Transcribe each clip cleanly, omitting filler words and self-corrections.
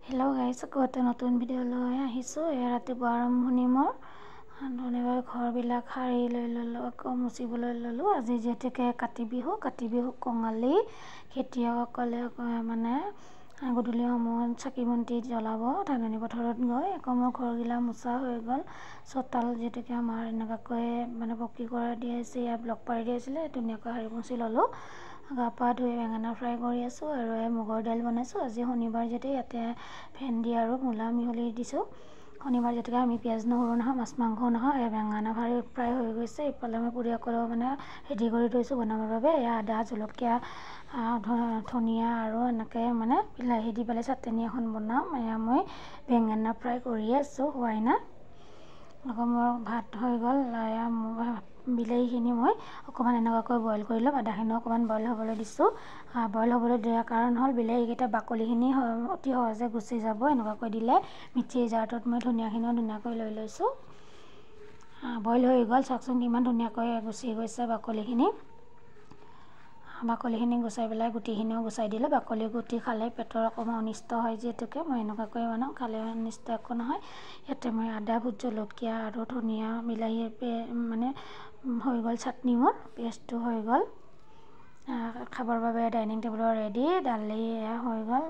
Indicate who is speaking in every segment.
Speaker 1: Hello' guys, আকৌ এটা নতুন ভিডিঅ' লৈ আহিছোঁ। এয়া ৰাতিপুৱা আৰম্ভণি মোৰ। ধুনীয়াকৈ ঘৰবিলাক সাৰি লৈ ল'লোঁ, আকৌ মুচিবলৈ ল'লোঁ। আজি যিহেতুকে কাতি বিহু, কাতি বিহু কঙালী, খেতিয়কসকলে মানে গধূলি সময়ত চাকি বন্তি জ্বলাব ধাননি পথাৰত গৈ। আকৌ মোৰ ঘৰগিলা মোচা হৈ গ'ল। চোতাল যিহেতুকে আমাৰ এনেকুৱাকৈ মানে পকী কৰা দিয়া আছে, ইয়াত ব্লক পাৰি দিয়া আছিলে, ধুনীয়াকৈ সাৰি মুচি ল'লোঁ। গা পা ধুই বেঙেনা ফ্ৰাই কৰি আছোঁ আৰু এই মুগৰ দাইল বনাইছোঁ। আজি শনিবাৰ যিহেতু ইয়াতে ভেন্দি আৰু মূলা মিহলি দিছোঁ। শনিবাৰ যিহেতুকে আমি পিঁয়াজ নহৰু নাখাওঁ, মাছ মাংসও নাখাওঁ। এই বেঙেনা ফ্ৰাই হৈ গৈছে। ইফালে মই পুৰি সকলো মানে ৰেডি কৰি থৈছোঁ বনাবৰ বাবে। এয়া আদা, জলকীয়া, ধনিয়া আৰু এনেকৈ মানে বিলাহী দি পেলাই চাটনি এখন বনাম। এয়া মই বেঙেনা ফ্ৰাই কৰিয়ে আছোঁ, হোৱাই নাই। আকৌ মোৰ ভাত হৈ গ'ল। এয়া বিলাহীখিনি মই অকণমান এনেকুৱাকৈ বইল কৰি ল'ম। আদাখিনিও অকণমান বইল হ'বলৈ দিছোঁ। বইল হ'বলৈ দিয়াৰ কাৰণ হ'ল বিলাহীকেইটা বাকলিখিনি অতি সহজে গুচি যাব এনেকুৱাকৈ দিলে। মিক্সিৰ জাৰটোত মই ধনিয়াখিনিও ধুনীয়াকৈ লৈ লৈছোঁ। বইল হৈ গ'ল, চাওকচোন কিমান ধুনীয়াকৈ গুচি গৈছে বাকলিখিনি। বাকলিখিনি গুচাই পেলাই গুটিখিনিও গুচাই দিলোঁ। বাকলি গুটি খালে পেটৰ অকণমান অনিষ্ট হয়, যিহেতুকে মই এনেকুৱাকৈ বনাওঁ, খালে অনিষ্ট একো নহয়। ইয়াতে মই আদা, ভোট জলকীয়া আৰু ধনিয়া, বিলাহী মানে হৈ গ'ল চাটনি, মোৰ পেষ্টটো হৈ গ'ল। খাবৰ বাবে ডাইনিং টেবুলৰ ৰেডি। দালি এয়া হৈ গ'ল,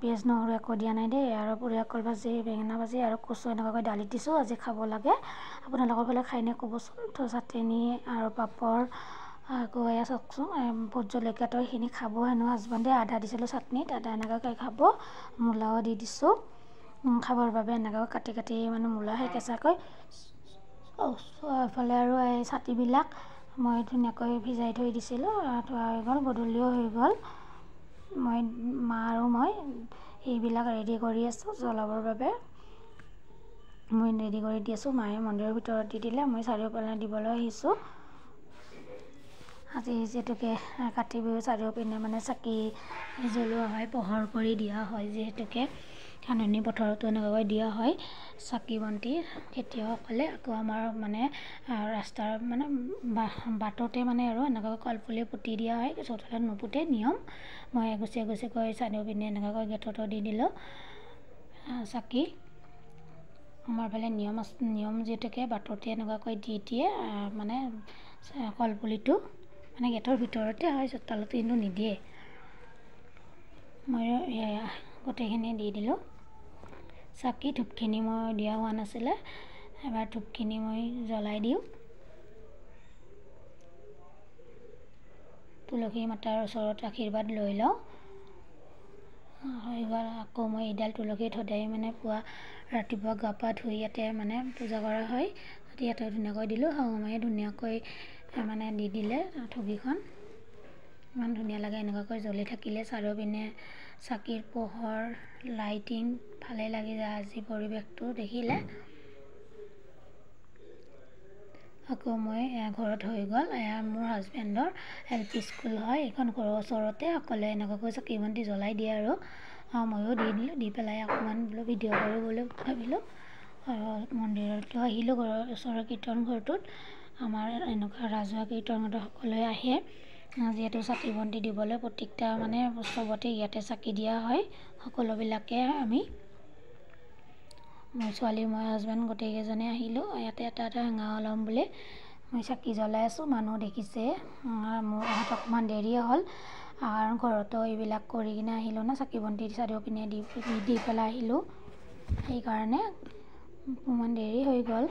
Speaker 1: পিঁয়াজ নহৰু একো দিয়া নাই দেই। আৰু পুৰি অকল ভাজি, বেঙেনা ভাজি আৰু কচু এনেকুৱাকৈ দালিত দিছোঁ। আজি খাব লাগে, আপোনালোকৰ ফালে খাইনে ক'বচোন। তো চাটনি আৰু পাপৰ। আকৌ এয়া চাওকচোন, ভোট জলকীয়াটো এইখিনি খাব হেনো হাজবেণ্ডে। আদা দিছিলোঁ চাটনিত, আদা এনেকুৱাকৈ খাব। মূলাও দি দিছোঁ খাবৰ বাবে, এনেকুৱাকৈ কাটি কাটি মানে মূলা সেই কেঁচাকৈ। এইফালে আৰু এই ছাতিবিলাক মই ধুনীয়াকৈ ভিজাই থৈ দিছিলোঁ, থোৱা হৈ গ'ল। গধূলিও হৈ গ'ল। মই, মা আৰু মই এইবিলাক ৰেডি কৰি আছোঁ জ্বলাবৰ বাবে। মই ৰেডি কৰি দি আছোঁ, মায়ে মন্দিৰৰ ভিতৰত দি দিলে। মই চাৰিওফালে দিবলৈ আহিছোঁ। আজি যিহেতুকে কাতি বিহু, চাৰিওপিনে মানে চাকি জ্বলোৱা হয়, পোহৰ কৰি দিয়া হয়। যিহেতুকে ধাননি পথাৰতো এনেকুৱাকৈ দিয়া হয় চাকি বন্তি খেতিয়কসকলে। আকৌ আমাৰ মানে ৰাস্তাৰ মানে বাটতে মানে আৰু এনেকুৱাকৈ কলপুলি পুতি দিয়া হয়, চোতালত নুপুতে নিয়ম। মই এগুচি এগুচিকৈ চাৰিওপিনে এনেকুৱাকৈ গেটতো দি দিলোঁ চাকি। আমাৰ ফালে নিয়ম আছে, নিয়ম যিহেতুকে বাটতে এনেকুৱাকৈ দি দিয়ে মানে কলপুলিটো, মানে গেটৰ ভিতৰতে হয়, চোতালত কিন্তু নিদিয়ে। মই গোটেইখিনি দি দিলোঁ চাকি। ধূপখিনি মই দিয়া হোৱা নাছিলে, এবাৰ ধূপখিনি মই জ্বলাই দিওঁ। তুলসী মাতাৰ ওচৰত আশীৰ্বাদ লৈ লওঁ। হৈ গ'ল। আকৌ মই এইডাল তুলসীত সদায় মানে পুৱা ৰাতিপুৱা গা পা ধুই ইয়াতে মানে পূজা কৰা হয়, ইয়াতে ধুনীয়াকৈ দিলোঁ। শাহু মায়ে ধুনীয়াকৈ মানে দি দিলে ঠগিখন। ইমান ধুনীয়া লাগে এনেকুৱাকৈ জ্বলি থাকিলে, চাৰিওপিনে চাকিৰ পোহৰ, লাইটিং, ভালেই লাগি যায় আজি পৰিৱেশটো দেখিলে। আকৌ মই ঘৰত হৈ গ'ল। এয়া মোৰ হাজবেণ্ডৰ এল পি স্কুল হয়, এইখন ঘৰৰ ওচৰতে। সকলোৱে এনেকুৱাকৈ চাকি বন্তি জ্বলাই দিয়ে আৰু ময়ো দি দিলোঁ। দি পেলাই অকণমান বোলো ভিডিঅ' কৰোঁ বুলি ভাবিলোঁ আৰু মন্দিৰতো আহিলোঁ। ঘৰৰ ওচৰৰ কীৰ্তন ঘৰটোত আমাৰ এনেকুৱা ৰাজহুৱা কীৰ্তন ঘৰটো সকলোৱে আহে, যিহেতু চাকি বন্তি দিবলৈ। প্ৰত্যেকটা মানে চবতে ইয়াতে চাকি দিয়া হয় সকলোবিলাকে। আমি, মোৰ ছোৱালী, মই, হাজবেণ্ড গোটেইকেইজনে আহিলোঁ ইয়াতে এটা এটা সেৱা ল'ম বুলি। মই চাকি জ্বলাই আছোঁ, মানুহ দেখিছে। মোৰ অহাত অকণমান দেৰিয়ে হ'ল, কাৰণ ঘৰতো এইবিলাক কৰি কিনে আহিলোঁ ন, চাকি বন্তি চাৰিওপিনে দি দি পেলাই আহিলোঁ, সেইকাৰণে অকণমান দেৰি হৈ গ'ল।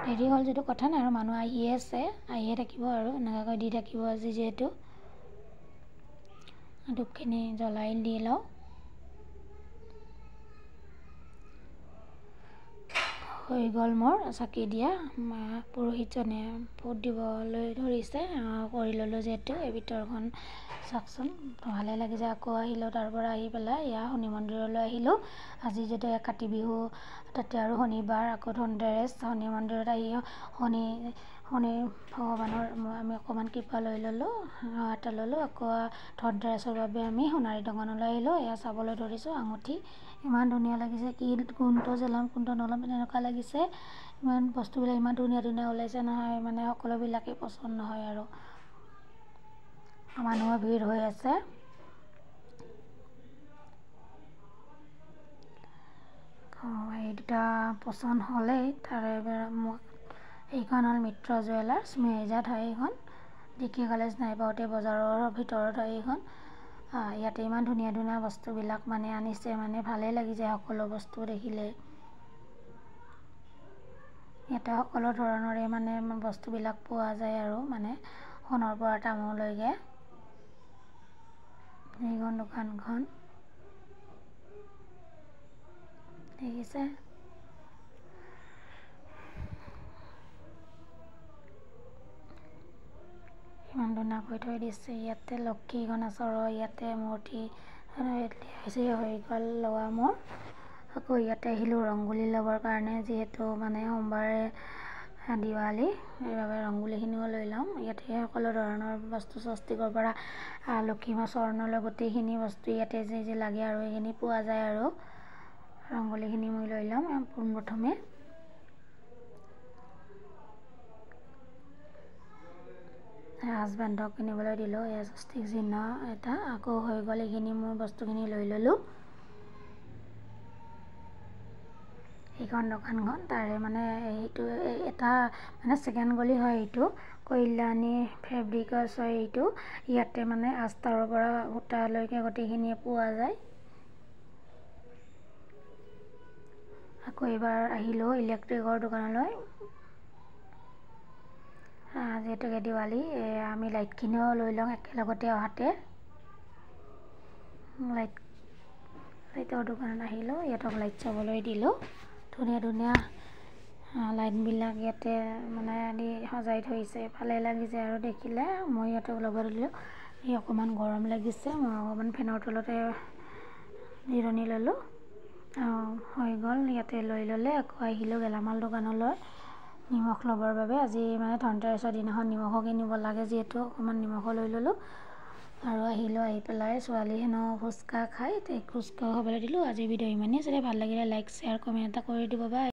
Speaker 1: দেৰি হ'ল যদিও কথা নাই, আৰু মানুহ আহিয়ে আছে, আহিয়ে থাকিব আৰু এনেকুৱাকৈ দি থাকিব আজি যিহেতু। ধূপখিনি জ্বলাই দি লওঁ। হৈ গ'ল মোৰ চাকি দিয়া। পুৰোহিতজনে ভোট দিবলৈ ধৰিছে, কৰি ল'লোঁ যিহেতু। এই ভিতৰখন চাওকচোন, ভালে লাগিছে। আকৌ আহিলোঁ, তাৰ পৰা আহি পেলাই এয়া শনি মন্দিৰলৈ আহিলোঁ। আজি যিহেতু কাতি বিহু, তাতে আৰু শনিবাৰ, আকৌ ধনতেৰচ। শনি মন্দিৰত আহি শনি শনি ভগৱানৰ আমি অকণমান কৃপা লৈ ল'লোঁ, সেৱা এটা ল'লোঁ। আকৌ ধনতেৰচৰ বাবে আমি সোণাৰী দোকানলৈ আহিলোঁ। এয়া চাবলৈ ধৰিছোঁ আঙুঠি, ইমান ধুনীয়া লাগিছে। কি কোনটো যে ল'ম কোনটো নল'ম তেনেকুৱা লাগিছে। ইমান বস্তুবিলাক ইমান ধুনীয়া ধুনীয়া ওলাইছে নহয়, মানে সকলোবিলাকেই পচন্দ নহয় আৰু মানুহৰ ভিৰ হৈ আছে। দুটা পচন্দ হ'লেই। তাৰে মোক এইখন হ'ল মিত্ৰ জুৱেলাৰ্ছ, মিৰ্জাত হয় এইখন, ডি কে কলেজ নাইপাওঁতে বজাৰৰ ভিতৰত হয় এইখন। ইয়াতে ইমান ধুনীয়া ধুনীয়া বস্তুবিলাক মানে আনিছে, মানে ভালেই লাগি যায় সকলো বস্তু দেখিলে। ইয়াতে সকলো ধৰণৰে মানে বস্তুবিলাক পোৱা যায় আৰু মানে সোণৰ পৰা তামোললৈকে। এইখন দোকানখন দেখিছে, ইমান ধুনীয়াকৈ থৈ দিছে। ইয়াতে লক্ষী গণেশৰো ইয়াতে মূৰ্তি হৈ গ'ল লোৱা মোৰ। আকৌ ইয়াতে আহিলোঁ ৰংগোলী ল'বৰ কাৰণে, যিহেতু মানে সোমবাৰে দিৱালী, সেইবাবে ৰংগোলীখিনিও লৈ ল'ম। ইয়াতে সকলো ধৰণৰ বস্তু স্বস্তিকৰ পৰা লক্ষী মা চৰণলৈ গোটেইখিনি বস্তু ইয়াতে যি যি লাগে আৰু সেইখিনি পোৱা যায়। আৰু ৰংগোলীখিনি মই লৈ ল'ম পোনপ্ৰথমে। হাজবেণ্ডক কিনিবলৈ দিলোঁ এয়া স্বস্তিক চিহ্ন এটা। আকৌ হৈ গ'ল, এইখিনি মোৰ বস্তুখিনি লৈ ল'লোঁ। এইখন দোকানখন তাৰে মানে এইটো এটা মানে ছেকেণ্ড গলি হয়, এইটো কল্যাণী ফেব্ৰিকছ হয় এইটো। ইয়াতে মানে আস্তাৰৰ পৰা সূতালৈকে গোটেইখিনিয়ে পোৱা যায়। আকৌ এইবাৰ আহিলোঁ ইলেক্ট্ৰিকৰ দোকানলৈ। যিহেতুকে দিৱালী, আমি লাইটখিনিও লৈ লওঁ একেলগতে অহাতে। লাইটৰ দোকানত আহিলোঁ, ইহঁতক লাইট চাবলৈ দিলোঁ। ধুনীয়া ধুনীয়া লাইটবিলাক ইয়াতে মানে দি সজাই থৈছে, ভালেই লাগিছে আৰু দেখিলে। মই ইহঁতক ল'ব দিলোঁ। এই অকণমান গৰম লাগিছে, মই অকণমান ফেনৰ তলতে জিৰণি ল'লোঁ। হৈ গ'ল, ইয়াতে লৈ ল'লে। আকৌ আহিলোঁ গেলামাল দোকানলৈ নিমখ ল'বৰ বাবে। আজি মানে ধনতেৰছৰ দিনাখন নিমখো কিনিব লাগে যিহেতু, অকণমান নিমখো লৈ ল'লোঁ। আৰু আহিলোঁ, আহি পেলাই ছোৱালী হেনো ফুচকা খায়, তাইক ফুচকাও খাবলৈ দিলোঁ। আজিৰ ভিডিঅ' ইমানেই আছিলে, ভাল লাগিলে লাইক শ্বেয়াৰ কমেণ্ট এটা কৰি দিব। বাই।